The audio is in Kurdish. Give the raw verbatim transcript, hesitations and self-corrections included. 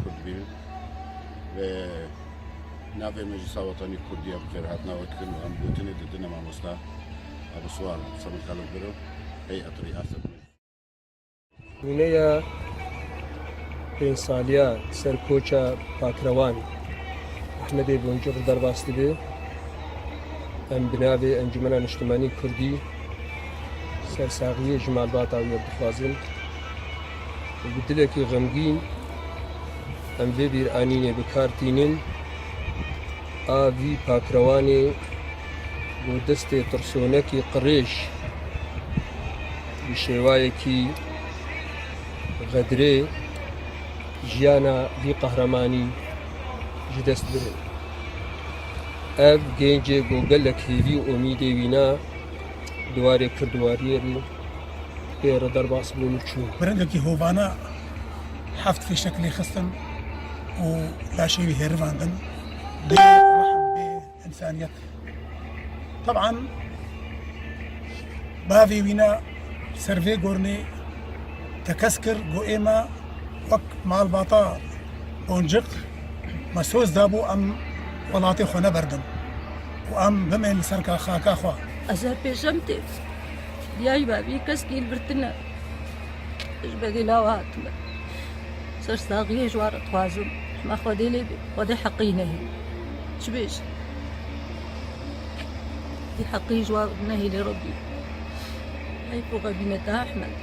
Kurd bînin ve navê Meclisa Wetanî Kurdiya bi xêr hatina we dikin û em gotinê didine mamosta Ebû Siwar Semedxelek Biro, heyet rîaset meclis. Nûneya pênc saliya ser koça Pakrewan Ehmedê Boncuk derbas dibe. Em bi navê Encûmena Niştimanî Kurdî sersaxiyê ji malbata wî dixwazin û bi dilekî xemgîn em vê bîranînê bi kar tînin, a vî pakrewanê bo destê tirsonekî qirêj bi şêwayekî xedrê jiyana vî qehremanî ji dest birin. Ev gencê ku gelek hêvî û umîdê wîna di warê Kurdiwariyê re pê re derbas bûn û çûn. Bi rengekî hovana heft fîşek lê xistin û laşê wî hêrivandin. Bê rehm, bê însaniyet. Teban bavê wîna ser vê gornê tekez kir, got, ême wek malbata Boncuk me soz dabû em welatê xwe neberdin û em bimên li ser ka-, xaka xwe. Ez her pêşem tê. Diyayî bavî keskî li vir tine. Ji bedê lawa hatime. Sersaxiyê ji wan re dixwazim. Hema Xwedê lê bê. Xwedê heqî nehê. Çi bêjim? Dî heqî ji wan nehêlê Rebbî. Heyf û xebîneta Ehmed.